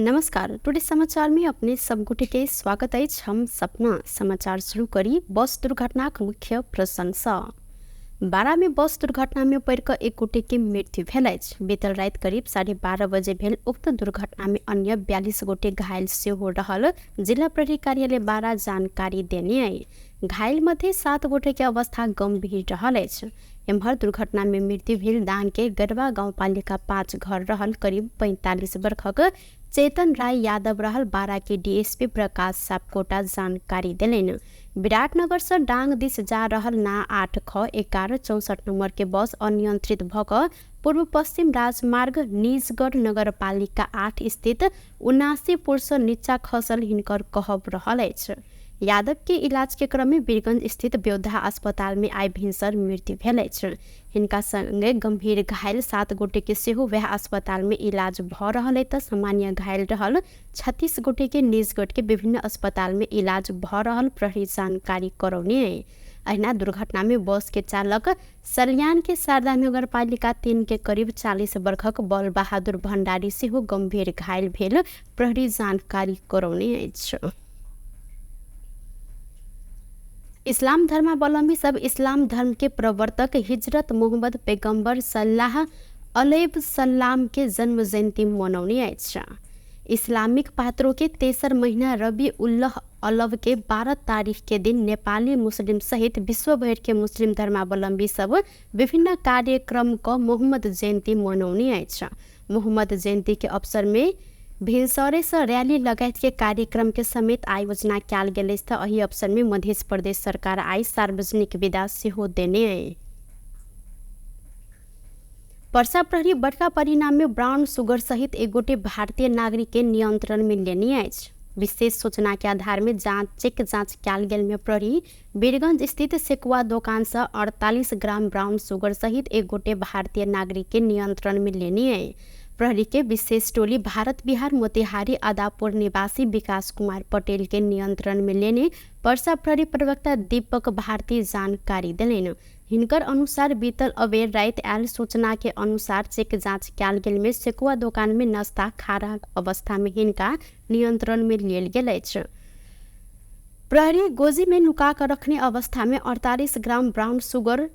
नमस्कार, टुडे समाचार में अपने सब गोटे के स्वागत अछि। हम सपना समाचार शुरू करी बस दुर्घटनाक मुख्य प्रसंग सँ। बारा में बस दुर्घटना में पड़ि कऽ एक गोटे के मृत्यु भेल अछि। बीतल राति करीब 12:30 बजे भेल उक्त दुर्घटना में अन्य 42 गोटे घायल सेहो रहल जिला प्रहरी कार्यालय बारा जानकारी देने अछि। घायल मध्ये 7 गोटे के अवस्था गंभीर रहल अछि। एम्हर दुर्घटना में मृत्यु भेल दाङ के गरवा गाउँपालिका 5 घर रहल करीब 45 वर्षक चेतन राय यादव रहल बारा के डीएसपी प्रकाश सापकोटा जानकारी देलनि। विराटनगर से डांग दिस जा रहल ना 8 ख 11 64 नंबर के बस अनियंत्रित भ कऽ पूर्व पश्चिम राजमार्ग निजगढ़ नगरपालिका 8 स्थित 79 पुल से नीचा खसल हिनकर कहब रहल अछि। यादव के इलाज के क्रम में वीरगंज स्थित ब्योधा अस्पताल में आइ भिनसर मृत्यु भेल अछि। हिनका संगे गंभीर घायल 7 गोटे के सेहो वएह अस्पताल में इलाज भ रहल अछि त सामान्य घायल रहल 36 गोटे के निजगढ़ के विभिन्न अस्पताल में इलाज भ रहल प्रहरी जानकारी करौने अछि। अहिना दुर्घटना में बस के चालक सलियान के शारदा नगरपालिका 3 के करीब 40 वर्षक बल बहादुर भण्डारी सेहो गंभीर घायल भेल प्रहरी जानकारी करौने अछि। इस्लाम धर्मावलम्बी सब इस्लाम धर्म के प्रवर्तक हिजरत मोहम्मद पैगम्बर सल्लाह अलैहि सल्लाम के जन्म जयन्ती मनाउने अछि। इस्लामिक पात्रों के तेसर महीना रबी उल्लह अलव के 12 तारीख के दिन नेपाली मुस्लिम सहित विश्वभर के मुस्लिम धर्मावलम्बी सब विभिन्न कार्यक्रम क मोहम्मद जयन्ती मनाउने अछि। मोहम्मद जयन्ती के अवसर में भिनसरे से रैली लगायत के कार्यक्रम के समेत आयोजना कयल गेल अछि। एहि अवसर में मध्य प्रदेश सरकार आइ सार्वजनिक विदा सेहो देने अछि। पर्सा प्रहरी बड़का परिणाम में ब्राउन शुगर सहित एक गोटे भारतीय नागरिक के नियंत्रण में लेने अछि। विशेष सूचना के आधार में चेक जाँच कयल गेल में प्रहरी वीरगंज स्थित सेकुआ दोकान से 48 ग्राम ब्राउन शुगर सहित एक गोटे भारतीय नागरिक के नियंत्रण में लेने अछि। प्रहरी के विशेष टोली भारत बिहार मोतिहारी आदापुर निवासी विकास कुमार पटेल के नियंत्रण में लेने पर्सा प्रहरी प्रवक्ता दीपक भारती जानकारी देलनि। हिनकर अनुसार बीतल अबेर राति आयल सूचना के अनुसार चेक जाँच कयल गेल में सेकुआ दोकान में नाश्ता खा रहल अवस्था में हिनका नियंत्रण में लेल गेल अछि। प्रहरी गोजी में नुका कर रखने अवस्था में 48 ग्राम ब्राउन शुगर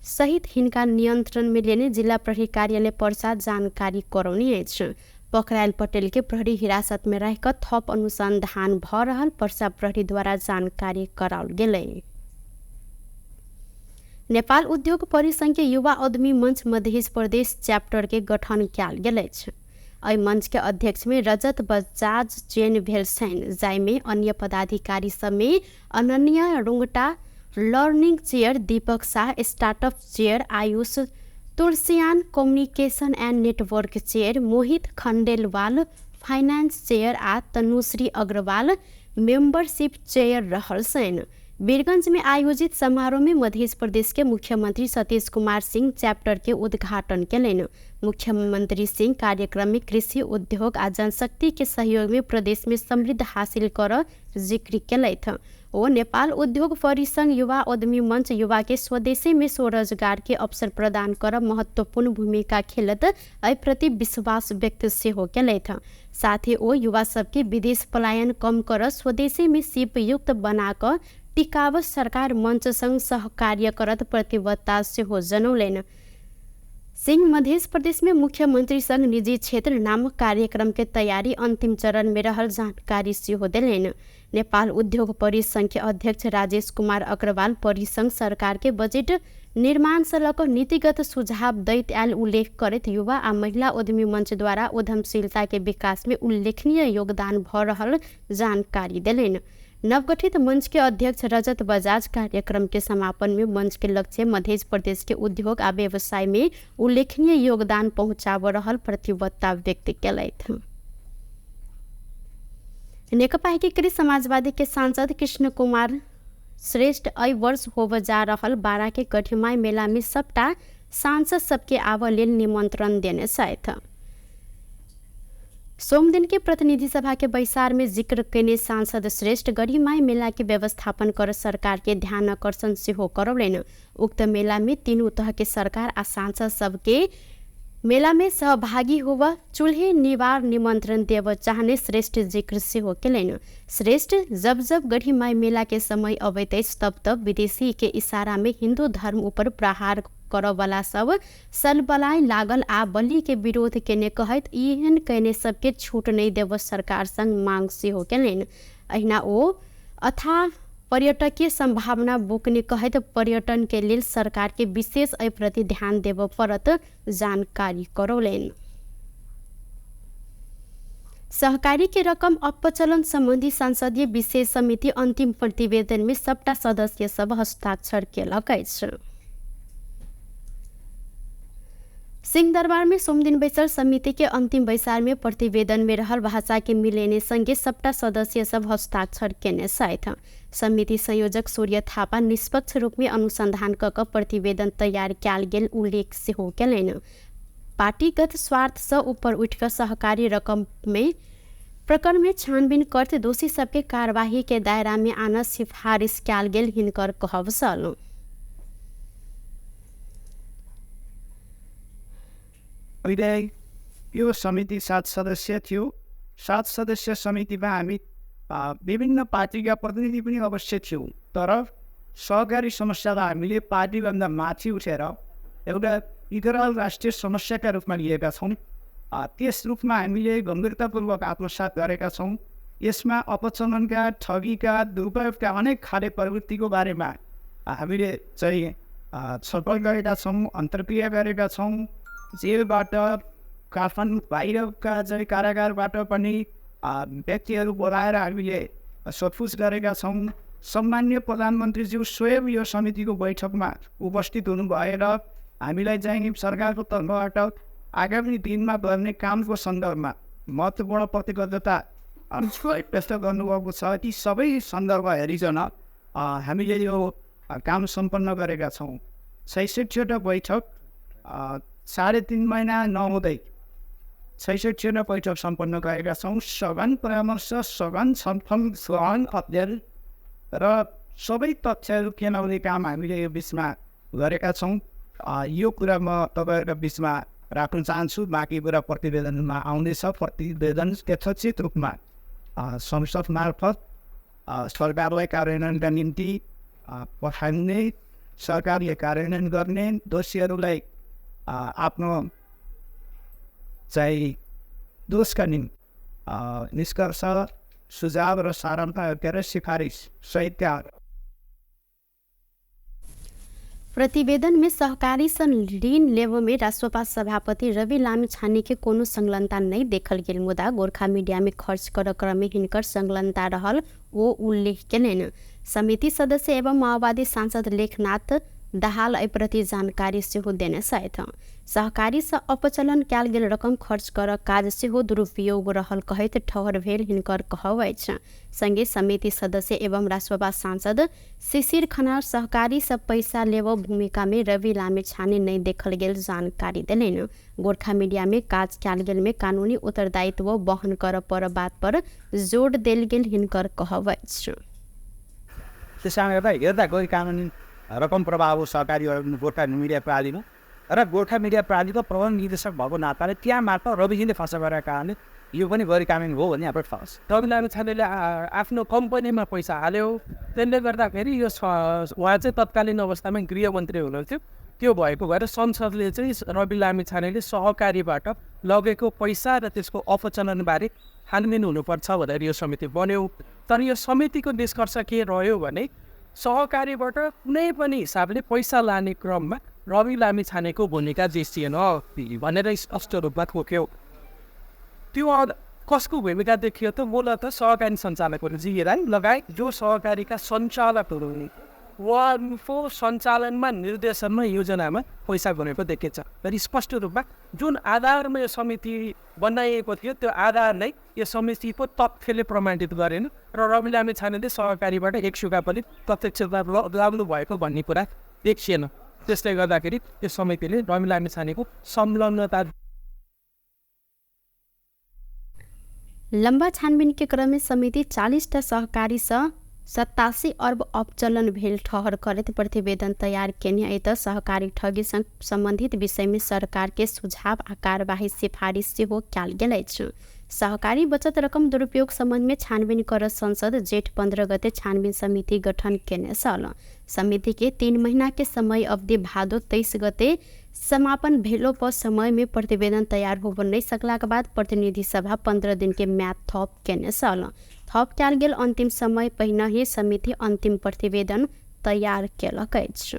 सहित हिनका नियंत्रण में लेने जिला प्रहरी कार्यालय पर्सा जानकारी करौने अछि। पकड़ायल पटेल के प्रहरी हिरासत में रह कऽ थप अनुसंधान भ रहल पर्सा प्रहरी द्वारा जानकारी कराओल गेलै। नेपाल उद्योग परिसंघ के युवा उद्यमी मंच मध्य प्रदेश चैप्टर के गठन कयल गेल अछि। एहि मंच के अध्यक्ष में रजत बजाज चयन भेल छनि, जाहिमे अन्य पदाधिकारी सब में Ananya Rungta learning chair, Deepak Shah startup chair, Ayush Tulsiyan communication and network chair, Mohit Khandelwal finance chair आ तनुश्री अग्रवाल मेंबरशिप चेयर रहल छनि। वीरगंज में आयोजित समारोह में मध्य प्रदेश के मुख्यमंत्री सतीश कुमार सिंह चैप्टर के उद्घाटन केलनि। मुख्यमंत्री सिंह कार्यक्रम में कृषि उद्योग आ जनशक्ति के सहयोग में प्रदेश में समृद्ध हासिल कर जिक्र केलथि। ओ नेपाल उद्योग परिसंघ युवा उद्यमी मंच युवा के स्वदेशी में स्वरोजगार के अवसर प्रदान कर महत्वपूर्ण भूमिका खेलत एहि प्रति विश्वास व्यक्त सेहो केलथि। साथ ही ओ युवा सबके विदेश पलायन कम कर स्वदेशी में सीप युक्त बना कऽ टिकाव सरकार मंच संग सहकार्य करत प्रतिबद्धता सेहो जनौलनि। सिंह मध्य प्रदेश में मुख्यमंत्री संग निजी क्षेत्र नामक कार्यक्रम के तैयारी अंतिम चरण में रहल जानकारी सेहो देलनि। नेपाल उद्योग परिसंघ के अध्यक्ष राजेश कुमार अग्रवाल परिसंघ सरकार के बजट निर्माण से लऽ कऽ नीतिगत सुझाव दैत आयल उल्लेख करैत युवा आ महिला उद्यमी मंच द्वारा उद्यमशीलता के विकास में उल्लेखनीय योगदान भऽ रहल जानकारी देलनि। नवगठित मंच के अध्यक्ष रजत बजाज कार्यक्रम के समापन में मंच के लक्ष्य मध्य प्रदेश के उद्योग आ व्यवसाय में उल्लेखनीय योगदान पहुंचाब रहल प्रतिबद्धता व्यक्त केलथि। नेकपा एकीकृत समाजवादी के सांसद कृष्ण कुमार श्रेष्ठ एहि वर्ष होबय जा रहल बारा के गढ़ीमाई मेला में सबटा सांसद सबके आबऽ लेल निमंत्रण देने छथि। सोमदिन के प्रतिनिधि सभा के बैसार में जिक्र केने सांसद श्रेष्ठ गढ़ीमाई मेला के व्यवस्थापन कर सरकार के ध्यान आकर्षण सेहो करौलनि। उक्त मेला में तीनू तह के सरकार आ सांसद सबके मेला में सहभागी हुआ चूल्हे निवार निमंत्रण देव चाहने श्रेष्ठ जिक्र सेहो केलनि। श्रेष्ठ जब जब गढ़ीमाई मेला के समय अबैत अछि तब तब विदेशी के इशारा में हिंदू धर्म ऊपर प्रहार करऽवला सब सलबलाय लागल आ बलि के विरोध केने कहैत एहन केने सबके छूट नहि देब सरकार संग मांग सेहो केलनि। अहिना ओ अथा पर्यटकीय संभावना बोकने कहैत पर्यटन के लेल सरकार के विशेष एहि प्रति ध्यान देबऽ पड़त जानकारी करौलनि। सहकारी के रकम अपचलन संबंधी संसदीय विशेष समिति अंतिम प्रतिवेदन में सबटा सदस्य सब हस्ताक्षर केलक अछि। सिंहदरबार में सोमदिन बैसल समिति के अंतिम बैसार में प्रतिवेदन में रहल भाषा के मिलेने संगे सबटा सदस्य सब हस्ताक्षर केने छथि। समिति संयोजक सूर्य थापा निष्पक्ष रूप में अनुसंधान क कऽ प्रतिवेदन तैयार कयल गेल उल्लेख सेहो केलनि। पार्टीगत स्वार्थ से ऊपर उठि कऽ सहकारी रकम में प्रकरण में छानबीन करते दोषी सबके कार्यवाही के दायरा में आनऽ सिफारिश कयल गेल हिनकर कहब छल। अहिले यो समिति 7 सदस्य थियो। 7 सदस्य समितिमा हामी विभिन्न पार्टीका प्रतिनिधि पनि अवश्य थियौँ, तर सहकारी समस्यालाई हामीले पार्टीभन्दा माथि उठेर एउटा इतरल राष्ट्रिय समस्याका रूपमा लिएका छौँ। त्यस रूपमा हामीले गम्भीरतापूर्वक आत्मसात गरेका छौँ। यसमा अपचलनका, ठगीका, दुरुपयोगका अनेक खाले प्रवृत्तिको बारेमा हामीले चाहिँ छलफल गरेका छौँ, अन्तर्क्रिया गरेका छौँ। जेलबाट, काठमाडौँ बाहिरका चाहिँ कारागारबाट पनि व्यक्तिहरू बोलाएर हामीले सोधपुछ गरेका छौँ। सम्मान्य प्रधानमन्त्रीज्यू स्वयं यो समितिको बैठकमा उपस्थित हुनुभएर हामीलाई चाहिँ सरकारको तर्फबाट आगामी दिनमा गर्ने कामको सन्दर्भमा महत्त्वपूर्ण प्रतिबद्धता व्यक्त गर्नुभएको छ। ती सबै सन्दर्भ हेरिकन हामीले यो काम सम्पन्न गरेका छौँ। 66वटा बैठक 3.5 महिना नहुँदै 66वटा बैठक सम्पन्न गरेका छौँ। सघन परामर्श, सघन छलफल, सघन अध्ययन र सबै तथ्यहरू केलाउने काम हामीले यो बिचमा गरेका छौँ। यो कुरा म तपाईँहरूको बिचमा राख्न चाहन्छु। बाँकी कुरा प्रतिवेदनमा आउनेछ। प्रतिवेदन यथोचित रूपमा संसद मार्फत सरकारलाई कार्यान्वयनका निम्ति पठाइने, सरकारले कार्यान्वयन गर्ने, दोषीहरूलाई आफ्नो चाहिँ दोषका निम्ति निष्कर्ष, सुझाव र सारांश के अरे सिफारिस सहितका प्रतिवेदन में सहकारी सन ऋण लेव में रास्वपा सभापति रवि लामिछाने के कोनो संलग्नता नहीं देखल गेल, मुदा गोरखा मीडिया में खर्च कर क्रम में हिनकर संलग्नता रहल वो उल्लेख केलनि। समिति सदस्य एवं माओवादी सांसद लेखनाथ दाहाल एहि प्रति जानकारी सेहो देने छथि। सहकारी से अपचलन कयल गेल रकम खर्च कर काज सेहो दुरुपयोग रहल कहैत ठहर भेल हिनकर कहब अछि। संगे समिति सदस्य एवं रास्वपा सांसद शिशिर खनाल सहकारी से पैसा लेब भूमिका में रवि लामिछाने नहीं देखल गेल जानकारी देलनि। गोरखा मीडिया में काज कयल गेल में कानूनी उत्तरदायित्व वहन कर पर बात पर जोड़ देल गेल हिनकर कहब अछि। त्यसमा हेर्दा गैर कानुनी रकम प्रवाह हो सहकारी गोर्खा मिडिया प्रणालीमा र गोर्खा मिडिया प्रणालीको प्रबन्ध निर्देशक भएको नाताले त्यहाँ मार्फत रविजीले खर्च गरेका कारणले यो पनि गैर कानुनी हो भन्ने हाम्रो ठाउँ छ। रवि लामिछानेले आफ्नो कम्पनीमा पैसा हाल्यो, त्यसले गर्दाखेरि यो उहाँ चाहिँ तत्कालीन अवस्थामा गृहमन्त्री हुनुहुन्थ्यो। त्यो भएको भएर संसदले चाहिँ रवि लामिछानेले सहकारीबाट लगेको पैसा र त्यसको अपचलनबारे छानबिन हुनुपर्छ भनेर यो समिति बन्यो। तर यो समितिको निष्कर्ष के रह्यो भने सहकारीबाट कुनै पनि हिसाबले पैसा लाने क्रममा रवि लामिछानेको भूमिका देखिएन भनेर स्पष्ट रूपमा तोक्यो। त्यो कसको भूमिका देखियो त मूलत सहकारी सञ्चालकहरू जी राई लगायत जो सहकारीका सञ्चालकहरू हुन् उहाँहरूको सञ्चालनमा, निर्देशनमा, योजनामा पैसा गरेको देखिन्छ। र स्पष्ट रूपमा जुन आधारमा यो समिति बनाइएको थियो त्यो आधार नै यो समितिको तथ्यले प्रमाणित गरेन र रवि लामिछानेले सहकारीबाट एक सुगा पनि प्रत्यक्ष लाग्नु भएको भन्ने कुरा देखिएन। त्यसले गर्दाखेरि यो समितिले रवि लामिछानेको संलग्नता लम्बा छानबिन के क्रम में समिति 40टा सहकारी सँ 87 अर्ब अपचलन भेल ठहर करैत प्रतिवेदन तयार केने अछि त सहकारी ठगी सँग सम्बन्धित विषयमे सरकार के सुझाव आ कारबाही सिफारिस सेहो कयल गेल अछि। सहकारी बचत रकम दुरुपयोग सम्बन्धमे छानबिन कर संसद जेठ 15 गते छानबिन समिति गठन केने छल। समिति के 3 महीना के समय अवधि भादो 23 गते समापन भेलो पर समय में प्रतिवेदन तैयार होब नहीं सकला के बाद प्रतिनिधि सभा 15 दिन के म्याद थप केने छल। थप कयल गेल अंतिम समय पहिने ही समिति अंतिम प्रतिवेदन तैयार केलक अछि।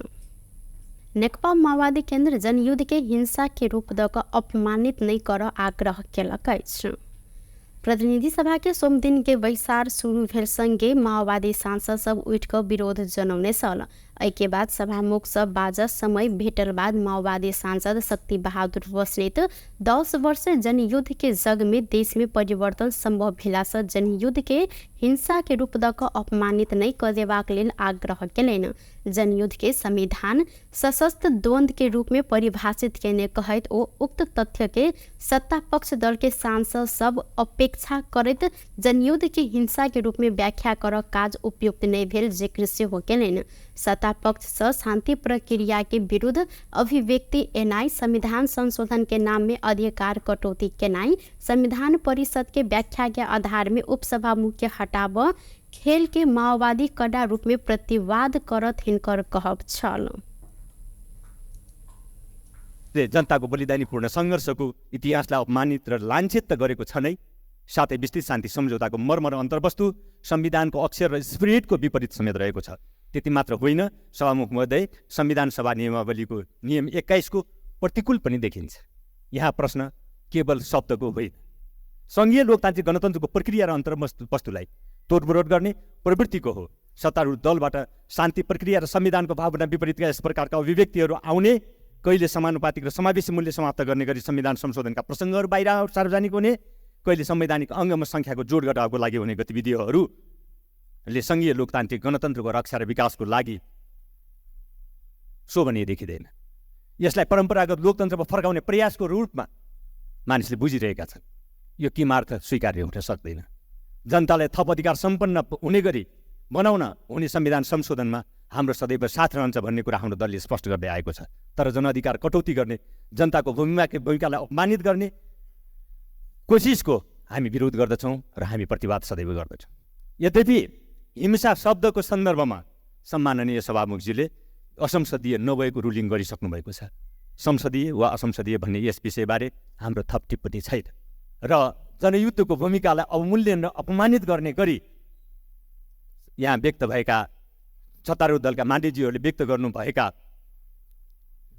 नेकपा माओवादी केन्द्र जनयुद्ध के हिंसा के रूप दऽ कऽ अपमानित नहीं कर आग्रह केलक अछि। प्रतिनिधि सभा के सोमदिन के बैसार शुरू भेल संगे माओवादी सांसद सब उठि कऽ विरोध जनौने छल। एहिके बाद सभामुख सब बाजऽ समय भेटल बाद माओवादी सांसद शक्ति बहादुर बस्नेत 10 वर्ष जनयुद्ध के जग में देश में परिवर्तन संभव भेलासँ जनयुद्ध के हिंसा के रूप दऽ कऽ अपमानित नहीं कऽ देबाक लेल आग्रह केलनि। जनयुद्ध के संविधान सशस्त्र द्वंद्व के रूप में परिभाषित केने कहैत ओ उक्त तथ्य के सत्ता पक्ष दल के सांसद सब अपेक्षा करैत जनयुद्ध के हिंसा के रूप में व्याख्या कर काज उपयुक्त नहीं भेल जिक्र सेहो केलनि। सत्ता पक्ष से शांति प्रक्रिया के विरुद्ध अभिव्यक्ति एनाई, संविधान संशोधन के नाम में अधिकार कटौती केनाई, संविधान परिषद के व्याख्या के आधार में उपसभामुख के हटाब खेल के माओवादी कड़ा रूप में प्रतिवाद करत हिनकर कहब छल। जनताको बलिदानीपूर्ण सङ्घर्षको इतिहासलाई अपमानित र लाञ्छित त गरेको छ नै, साथै विस्तृत शान्ति सम्झौताको मर्म र अन्तर्वस्तु संविधानको अक्षर र स्पिरिटको विपरीत समेत रहेको छ। त्यति मात्र होइन, सभामुख महोदय, संविधान सभा नियमावलीको नियम 21 को प्रतिकूल पनि देखिन्छ। यहाँ प्रश्न केवल शब्दको होइन, सङ्घीय लोकतान्त्रिक गणतन्त्रको प्रक्रिया र अन्तर्वस्तुलाई तोडमरोड गर्ने प्रवृत्तिको हो। सत्तारूढ दलबाट शान्ति प्रक्रिया र संविधानको भावना विपरीतका यस प्रकारका अभिव्यक्तिहरू आउने, कहिले समानुपातिक र समावेशी मूल्य समाप्त गर्ने गरी संविधान संशोधनका प्रसङ्गहरू बाहिर सार्वजनिक हुने, कहिले संवैधानिक अङ्गमा सङ्ख्याको जोड घटाउको लागि हुने गतिविधिहरूले सङ्घीय लोकतान्त्रिक गणतन्त्रको रक्षा र विकासको लागि शोभनीय देखिँदैन। यसलाई परम्परागत लोकतन्त्रमा फर्काउने प्रयासको रूपमा मानिसले बुझिरहेका छन्। यो किमार्थ स्वीकार्य हुन सक्दैन। जनतालाई थप अधिकार सम्पन्न हुने गरी बनाउन हुने संविधान संशोधनमा हाम्रो सदैव साथ रहन्छ भन्ने कुरा हाम्रो दलले स्पष्ट गर्दै आएको छ। तर जनअधिकार कटौती गर्ने, जनताको भूमिकालाई अपमानित गर्ने कोसिसको हामी विरोध गर्दछौँ र हामी प्रतिवाद सदैव गर्दछौँ। यद्यपि हिंसा शब्दको सन्दर्भमा सम्माननीय सभामुखजीले असंसदीय नभएको रुलिङ गरिसक्नु भएको छ। संसदीय वा असंसदीय भन्ने यस विषयबारे हाम्रो थप टिप्पणी छैन र जनयुद्धको भूमिकालाई अवमूल्यन र अपमानित गर्ने गरी यहाँ व्यक्त भएका सत्तारूढ दलका मान्यज्यूहरूले व्यक्त गर्नुभएका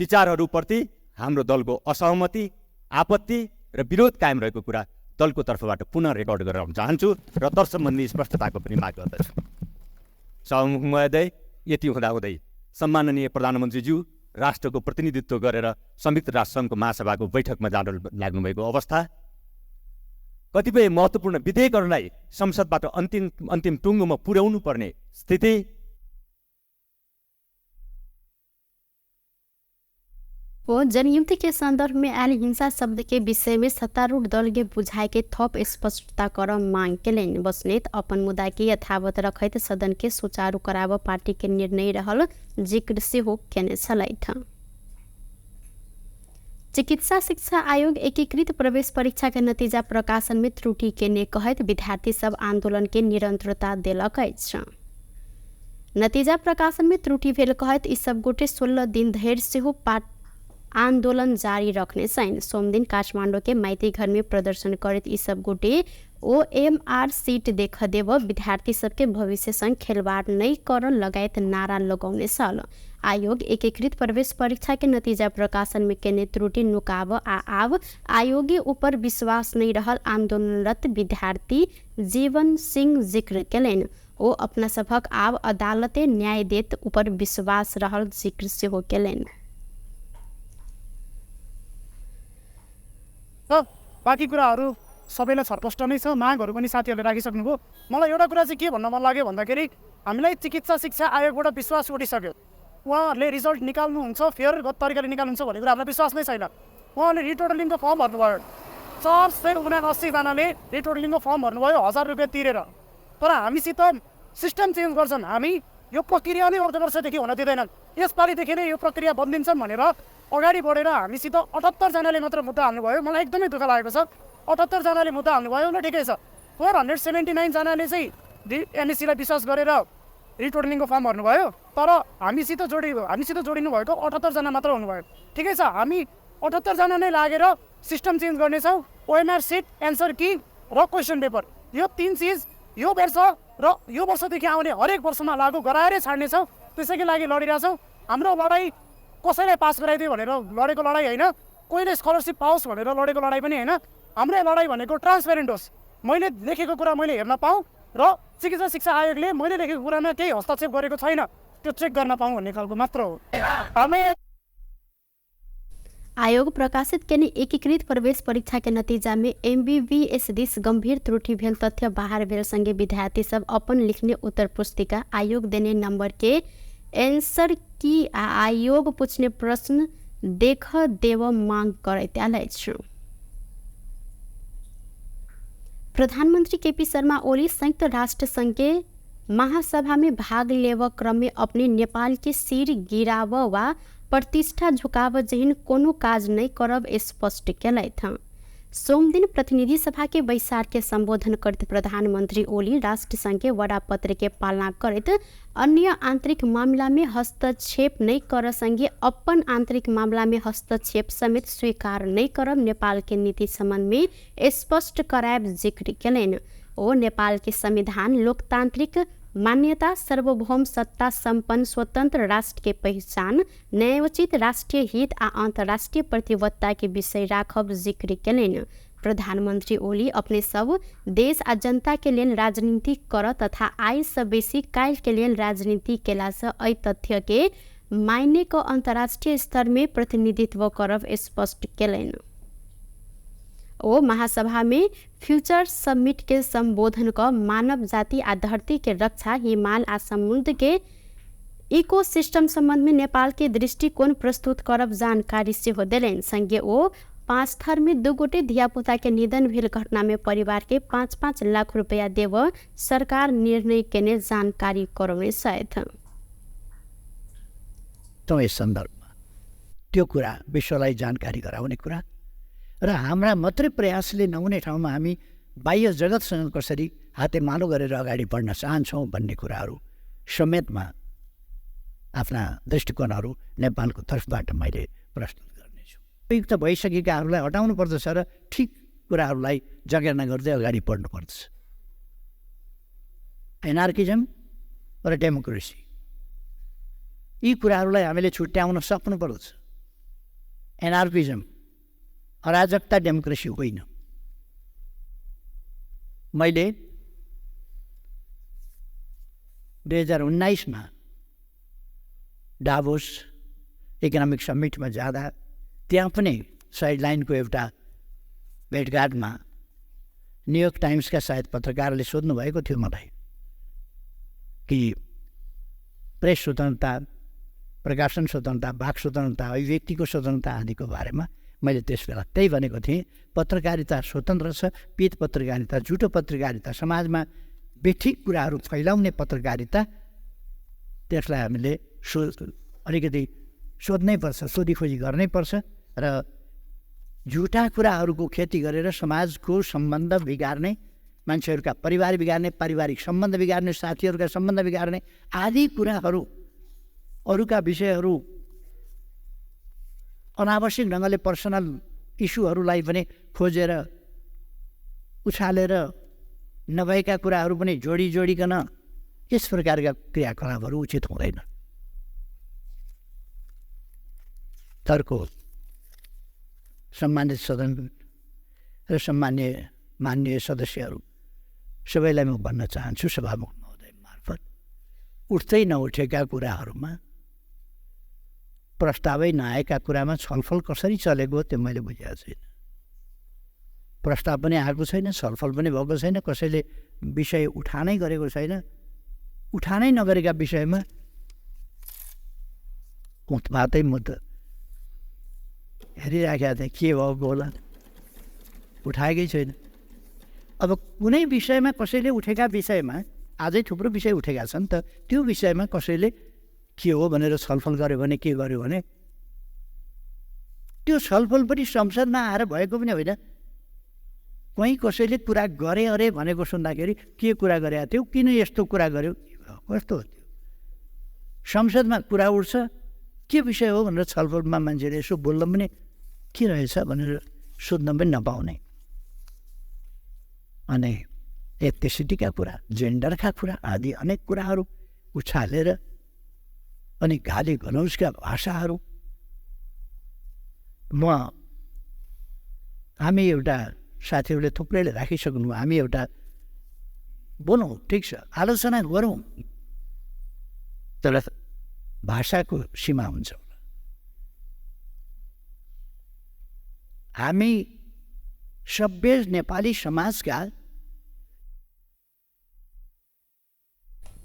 विचारहरूप्रति हाम्रो दलको असहमति, आपत्ति र विरोध कायम रहेको कुरा दलको तर्फबाट पुनः रेकर्ड गराउन चाहन्छु र तत्सम्बन्धी स्पष्टताको पनि माग गर्दछु। सभामुख महोदय, यति हुँदाहुँदै सम्माननीय प्रधानमन्त्रीज्यू राष्ट्रको प्रतिनिधित्व गरेर संयुक्त राष्ट्रसङ्घको महासभाको बैठकमा जान लाग्नुभएको अवस्था, कतिपय महत्त्वपूर्ण विधेयकहरूलाई संसदबाट अन्तिम टुङ्गोमा पुर्याउनु पर्ने स्थिति, वो जनयुद्ध के संदर्भ में आयल हिंसा शब्द के विषय में सत्तारूढ़ दल के बुझाए के थप स्पष्टता कर मांग केलनि। बस्नेत अपन मुद्दा के यथावत रखैत सदन के सुचारू कराब पार्टी के निर्णय रहल जिक्र सेहो केने छलथि। चिकित्सा शिक्षा आयोग एकीकृत प्रवेश परीक्षा के नतीजा प्रकाशन में त्रुटि केने कहैत विद्यार्थी सब आंदोलन के निरंतरता देलक अछि। नतीजा प्रकाशन में त्रुटि भेल कहैत ई सब गोटे 16 दिन धरि सेहो आंदोलन जारी रखने छन्। सोमदिन काठमाडौँ के माइती घर में प्रदर्शन करैत ई सब गोटे ओएमआर सीट देख देव, विद्यार्थी सबके भविष्य संग खेलवाड़ नहीं कर लगायत नारा लगौने छल। आयोग एकीकृत प्रवेश परीक्षा के नतीजा प्रकाशन में केने त्रुटि नुकाब आ आब आयोगे ऊपर विश्वास नहीं रहल आंदोलनरत विद्यार्थी जीवन सिंह जिक्र केलनि। ओ अपना सभक आब अदालते न्याय देत ऊपर विश्वास रहल जिक्र सेहो केलनि। बाँकी कुराहरू सबैलाई छरपष्ट नै छ, मागहरू पनि साथीहरूले राखिसक्नुभयो। मलाई एउटा कुरा चाहिँ के भन्न मन लाग्यो भन्दाखेरि हामीलाई चिकित्सा शिक्षा आयोगबाट विश्वास उठिसक्यो। उहाँहरूले रिजल्ट निकाल्नुहुन्छ, फेयर तरिकाले निकाल्नुहुन्छ भन्ने कुरा हामीलाई विश्वास नै छैन। उहाँहरूले रिटोटलिङको फर्म भर्नुभयो, 479 जनाले रिटोटलिङको फर्म भर्नुभयो 1000 रुपियाँ तिरेर, तर हामीसित सिस्टम चेन्ज गर्छन्, हामी यो प्रक्रिया नै अर्को वर्षदेखि हुन दिँदैनन्, यसपालिदेखि नै यो प्रक्रिया बनिदिन्छन् भनेर अगाडि बढेर हामीसित 78जनाले मात्र मुद्दा हाल्नुभयो। मलाई एकदमै दुःख लागेको छ। 78जनाले मुद्दा हाल्नुभयो ल ठिकै छ, 479जनाले चाहिँ एनएससीलाई विश्वास गरेर रिटोटलिङको फर्म भर्नुभयो, तर हामीसित जोडिनु भएको 78जना मात्र हुनुभयो। ठिकै छ, हामी 78जना नै लागेर सिस्टम चेन्ज गर्नेछौँ। ओएमआर सिट, एन्सर की र क्वेसन पेपर, यो 3 चिज यो वर्ष र यो वर्षदेखि आउने हरेक वर्षमा लागू गराएरै छाड्नेछौँ। त्यसैको लागि लडिरहेछौँ। हाम्रो लडाइँ कसैलाई पास गराइदियो भनेर लडेको लडाइँ होइन, कोहीले स्कलरसिप पाओस् भनेर लडेको लडाइँ पनि होइन। हाम्रो लडाइँ भनेको ट्रान्सपेरेन्ट होस्, मैले लेखेको कुरा मैले हेर्न पाऊँ र चिकित्सा शिक्षा आयोगले मैले लेखेको कुरामा केही हस्तक्षेप गरेको छैन त्यो चेक गर्न पाऊँ भन्ने खालको मात्र हो। आयोग प्रकाशित केने एकीकृत प्रवेश परीक्षा के नतीजा में एमबीबीएस this गंभीर त्रुटि भेल तथ्य बाहर भेल संगे विद्यार्थी सब अपन लिखने उत्तर पुस्तिका आयोग देने नंबर के एंसर की आयोग पूछने प्रश्न देख देव मांग करैत आयल अछि। प्रधानमंत्री केपी शर्मा ओली संयुक्त राष्ट्र संघ के महासभा में भाग लेव क्रम में अपने नेपाल के सिर गिराव वा प्रतिष्ठा झुकाव जेहन कोनो काज नहीं करब स्पष्ट केलथि। सोमदिन प्रतिनिधि सभा के बैसार के संबोधन करते प्रधानमंत्री ओली राष्ट्र संघ के वडापत्र के पालना करैत अन्य आंतरिक मामला में हस्तक्षेप नहीं कर संगे अपन आंतरिक मामला में हस्तक्षेप समेत स्वीकार नहीं करब नेपाल के नीति संबंध में स्पष्ट करायब जिक्र केलनि। ओ नेपाल के संविधान लोकतांत्रिक मान्यता, सार्वभौम सत्ता सम्पन्न स्वतंत्र राष्ट्र के पहचान, न्यायोचित राष्ट्रिय हित आ अंतर्राष्ट्रीय प्रतिबद्धता के विषय राखब जिक्र केलनि। प्रधानमंत्री ओली अपने सब देश आ जनता के लेल राजनीति कर तथा आय से बेसी काल्हि के लेल राजनीति केला से एहि तथ्य के मायने को अंतर्राष्ट्रीय स्तर में प्रतिनिधित्व करब स्पष्ट केलनि। ओ महासभा में फ्यूचर समिट के संबोधन क मानव जाति आ धरती के रक्षा, हिमाल आ समुद्र के इकोसिस्टम संबंध में नेपाल के दृष्टिकोण प्रस्तुत करब जानकारी सेहो देलनि। संगे ओ 5 थर में 2 गोटे धियापुता के निधन भेल घटना में परिवार के 5-5 लाख रुपया देव सरकार निर्णय केने जानकारी करौने छथि। यस सन्दर्भमा त्यो कुरा विश्वलाई जानकारी गराउने कुरा र हाम्रा मात्रै प्रयासले नहुने ठाउँमा हामी बाह्य जगतसँग कसरी हातेमालो गरेर अगाडि बढ्न चाहन्छौँ भन्ने कुराहरू समेतमा आफ्ना दृष्टिकोणहरू नेपालको तर्फबाट मैले प्रस्तुत गर्नेछु। उपयुक्त भइसकेकाहरूलाई हटाउनु पर्दछ र ठिक कुराहरूलाई जगेर्ना गर्दै अगाडि बढ्नुपर्दछ। एनार्किजम र डेमोक्रेसी यी कुराहरूलाई हामीले छुट्याउन सक्नुपर्दछ। एनार्किजम अराजकता डेमोक्रेसी होइन। मैले 2019मा डाभोस इकोनोमिक समिटमा जाँदा त्यहाँ पनि साइडलाइनको एउटा भेटघाटमा न्युयोर्क टाइम्सका सायद पत्रकारले सोध्नुभएको थियो मलाई कि प्रेस स्वतन्त्रता, प्रकाशन स्वतन्त्रता, वाक स्वतन्त्रता, अभिव्यक्तिको स्वतन्त्रता आदिको बारेमा। मैले त्यस बेला त्यही भनेको थिएँ, पत्रकारिता स्वतन्त्र छ, पीत पत्रकारिता, झुटो पत्रकारिता, समाजमा बेठिक कुराहरू फैलाउने पत्रकारिता, त्यसलाई हामीले अलिकति सोध्नै पर्छ, सोधीखोजी गर्नै पर्छ र झुटा कुराहरूको खेती गरेर समाजको सम्बन्ध बिगार्ने, मान्छेहरूका परिवार बिगार्ने, पारिवारिक सम्बन्ध बिगार्ने, साथीहरूका सम्बन्ध बिगार्ने आदि कुराहरू, अरूका विषयहरू अनावश्यक ढङ्गले पर्सनल इस्युहरूलाई पनि खोजेर उछालेर नभएका कुराहरू पनि जोडी जोडिकन यस प्रकारका क्रियाकलापहरू उचित हुँदैन। तर्को सम्मानित सदन र सम्मान्य मान्य सदस्यहरू सबैलाई म भन्न चाहन्छु, सभामुख महोदय मार्फत उठ्दै नउठेका कुराहरूमा, प्रस्तावै नआएका कुरामा छलफल कसरी चलेको त्यो मैले बुझेको छैन। प्रस्ताव पनि आएको छैन, छलफल पनि भएको छैन, कसैले विषय उठानै गरेको छैन। उठानै नगरेका विषयमा उत्पातै म त हेरिराखेको थिएँ, के भएको होला, उठाएकै छैन। अब कुनै विषयमा कसैले उठेका विषयमा आजै थुप्रो विषय उठेका छन् त, त्यो विषयमा कसैले के हो भनेर छलफल गर्यो भने के गर्यो भने त्यो छलफल पनि संसदमा आएर भएको पनि होइन। कहीँ कसैले कुरा गरे अरे भनेको सुन्दाखेरि के कुरा गरेको थियो, किन यस्तो कुरा गर्यो, कस्तो हो त्यो? संसदमा कुरा उठ्छ, के विषय हो भनेर छलफलमा मान्छेले यसो बोल्न पनि के रहेछ भनेर सोध्न पनि नपाउने। अनि एथनिसिटीका कुरा, जेन्डरका कुरा आदि अनेक कुराहरू उछालेर अनि गाली गलौजका भाषाहरू। हामी एउटा साथीहरूले थुप्रैले राखिसक्नु, हामी एउटा बोलौँ, ठिक छ, आलोचना गरौँ, तर भाषाको सीमा हुन्छ। हामी सभ्य नेपाली समाजका।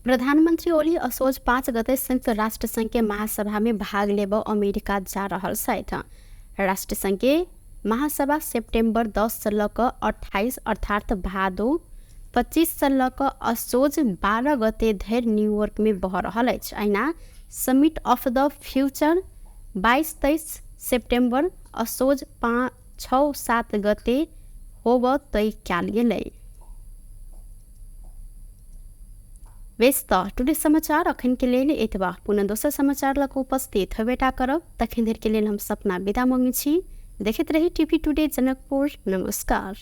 प्रधानमन्त्री ओली असोज 5 गते संयुक्त राष्ट्र संघ के महासभा में भाग लेब अमेरिका जा रहल छथि। राष्ट्र संघ के महासभा सेप्टेम्बर 10 से लऽ कऽ 28 अर्थात भादो 25 से लऽ कऽ असोज 12 गते धरि न्यूयॉर्क में भऽ रहल अछि। अहिना समिट ऑफ the future 22-23 सितम्बर असोज 5, 6, 7 गते होब तय कयल गेलै। बेस त टुडे समाचार अखन के लेल एतबा। पुनः दोसर समाचार लऽ कऽ उपस्थित हेबेटा करब, तखन धरि के लेल हम सपना विदा मांगै छी। देखैत रही टीवी टुडे जनकपुर। नमस्कार।